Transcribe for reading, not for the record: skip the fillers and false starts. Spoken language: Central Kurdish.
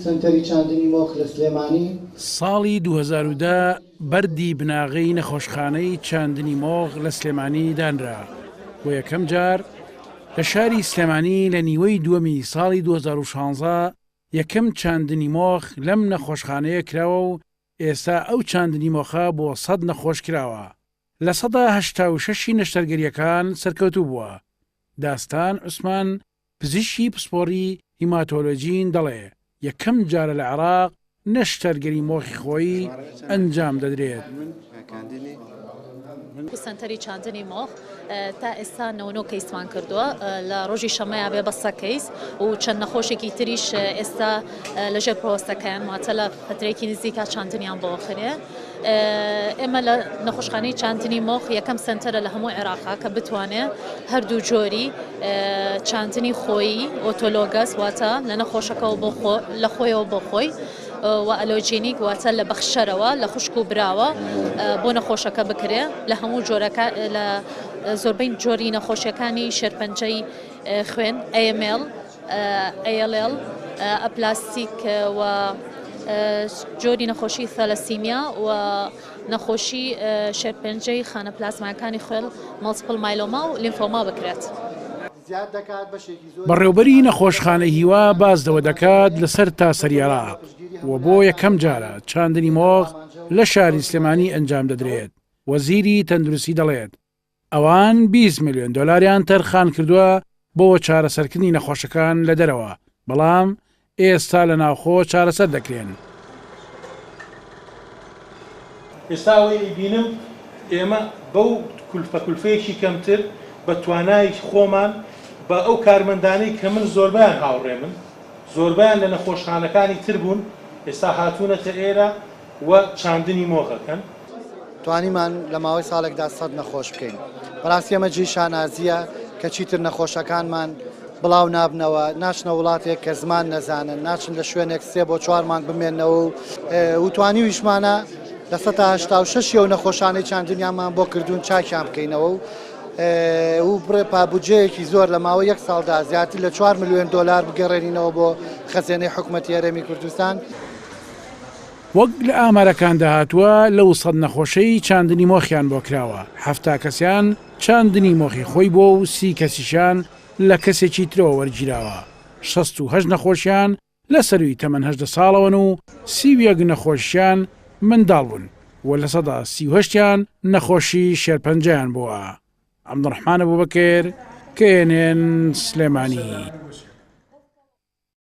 سەنتەری چاندنی مۆخ لە سلێمانی. ساڵی 2010 بەردی بناغەی نەخۆشخانەی چاندنی مۆخ لە سلێمانی دانرا، بۆ یەکەم جار لە شاری سلێمانی لە نیوەی دووەمی ساڵی 2016 یەکەم چاندنی مۆخ لەم نەخۆشخانەیە کراوە و ئێستا ئەو چاندنی مۆخە بۆ 100 نەخۆش کراوە، 86% ی نەشتەرگەرییەکان سەرکەوتوو بووە. داستان عوسمان پزیشکی پسپۆڕی هیماتۆلۆجین دەڵێ، یەکەم جارە لە عێراق نەشتەرگەری مۆخی خۆیی ئەنجام دەدرێت. سەنتەری چاندنی مۆخ تا ئێستا 99 کەیسمان کردووە، لە ڕۆژی شەممەیا بێ بە 100 کەیس و چەند نەخۆشێکی تریش ئێستا لەژێر پرۆسەکەیان واتە لە فترەیەکی نزیکا چاندنیان بۆ خرێ. ئێمە لە نەخۆشخانەی چاندنی مۆخ یەکەم سەنتەرە لە هەموو عێراقا کە بتوانێ هەردوو جۆری چاندنی خۆیی autologous واتە لە نەخۆشەکەەوە بۆ لە خۆیەوە بۆ خۆی و allogeneic واتە لە بەخشەرەوە لە خوشک و براوە بۆ نەخۆشەکە بکرێ لە هەموو جۆرەکە لە زۆربەی جۆری نەخۆشیەکانی شێرپەنجەی خوێن AML ALL، aplastic و جۆری نەخۆشی ثالاسیمیا و نەخۆشی شێرپەنجەی خانە پلازماکانی خوێن multiple myeloma و لیمفۆما بکرێت. بەڕێوبەری نەخۆشخانەی هیوا باس لەوە دەکات لەسەر تاسەری عێراق و بۆ یەکەم جارە چاندنی مۆخ لە شاری سلێمانی ئەنجام دەدرێت، وەزیری تەندروستی دەڵێت، ئەوان 20 ملیۆن دۆلاریان تەرخان کردووە بۆ چارەسەرکردنی نەخۆشەکان لە دەرەوە، بەڵام ئێستا لە ناوخۆ چارەسەر دەکرێن. ئێستا ئەوەی ئەیبینم ئێمە بەو کولفە کولفەیەکی کەمتر بە توانای خۆمان بە ئەو کارمەندانەی کە من زۆربەیان هاوڕێمن زۆربەیان لە نەخۆشخانەکانی تر بوون ئێستا هاتوونەتە ئێرە و چاندنی مۆخ ئەکەن. توانیمان لە ماوەی ساڵێکدا 100 نەخۆش بکەین. بەڕاستی ئەمە جێی شانازییە کە چیتر نەخۆشەکانمان بڵاو نابنەوە، ناچنە وڵاتێک کە زمان نەزانن، ناچن لە شوێنێک سێ بۆ چوار مانگ بمێنەوە و توانیویشمانە 86% ی ئەو نەخۆشانەی چاندنیانمان بۆ کردوون چاکیان بکەینەوە و و بڕێ پابودجەیەکی زۆر لە ماوەی یەک ساڵدا زیاتر لە 4 ملیۆن دۆلار بگەڕێنینەوە بۆ خەزێنەی حکومەتی هەرێمی کوردستان. وەک لە ئامارەکاندا هاتووە، لەو 100 نەخۆشەی چاندنی مۆخیان بۆ کراوە، 70 کەسیان چاندنی مۆخی خۆی بووە و 30 کەسیشیان لە کەسێکی ترەوە وەرگیراوە، 68 نەخۆشیان لە سەرووی تەمەن 18 ساڵەوەن و 31 نەخۆشیان منداڵ بوون و 38%یان نەخۆشی شێرپەنجەیان بووە. عەبدولڕەحمان ئەبوبەکر، KNN، سلێمانی.